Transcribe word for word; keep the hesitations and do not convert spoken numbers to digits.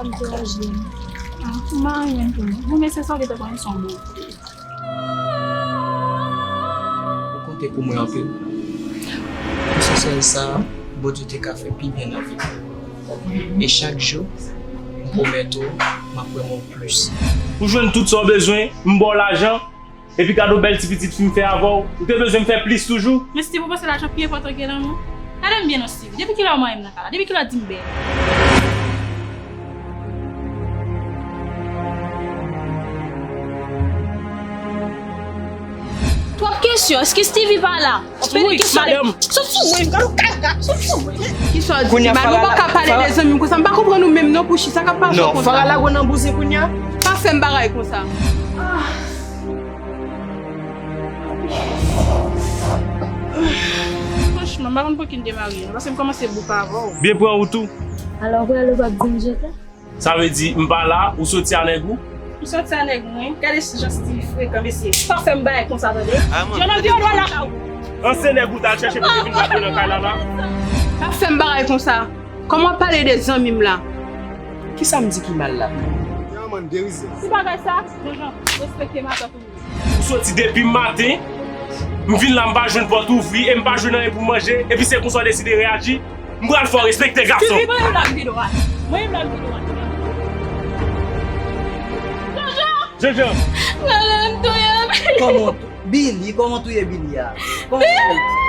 Ou dekouraje m. Ah, m pa anyen tou non. Bon, men se sa w gentan konnen se yon bon. Ou konte pou mwen anpil. Pou se sèl sa, Bondye te ka fè pi byen nan vi m. E chak jou, m pwomèt ou, m ap renmen w plis. Ou jwenn tout sa w bezwen, m ba w lajan, epi gade yon bèl ti pitit fi m fè avè w. Ou te bezwen m fè plis toujou? Men Steve, ou panse lajan pi enpòtan ke lanmou? Gade m byen non, Steve. Depi kilè w manyen m nan kay la? Depi kilè w di m bèl? Twòp kesyon, èske Stevie pa la? Wi, madanm. Sot sou mwen, gade w kaka, sot sou mwen. Kisa w di, Madan? Ou pa ka pale de zanmi m konsa, m pa konprann ou menm non, Pouchi, sa k ap pase konsa? Non, Fara lage w nan bouzen kounye a. Pa fè m bagay konsa. Franchman, m pa konn pou ki n te marye non, paske m kòmanse bouke avè w. Byen pran ou tou. Alò, ou prale, ou p ap di m je t'aime? Sa vle di, m pa la, ou soti a nèg ou? M soti a nèg mwen, gade jan Stevie frekan, mesye. Pa fè m bagay konsa, tande. Jwenn anviwònman lakay ou. Ansyen nèg ou t al chèche pou te vin bat mwen nan kay la la? Pa fè m bagay konsa. Kòman w ap pale de zanmi m la? Kisa m di ki mal la? Yon mann derize. Ti bagay sa, Jean-Jean, respekte matant ou. Ou soti depi maten, m vin la, m pa jwenn pòt ouvri e m pa jwenn anyen pou m manje, epi se konsa w deside reyaji? M pral fè w respekte, gason. Stevie, mwen menm la m vin wè. Mwen menm la m vin wè. Jean-Jean! Jean-Jean! Madan, m touye m. Kòman w tou-, Billy, kòman w touye Billy a? Kòman w touye l?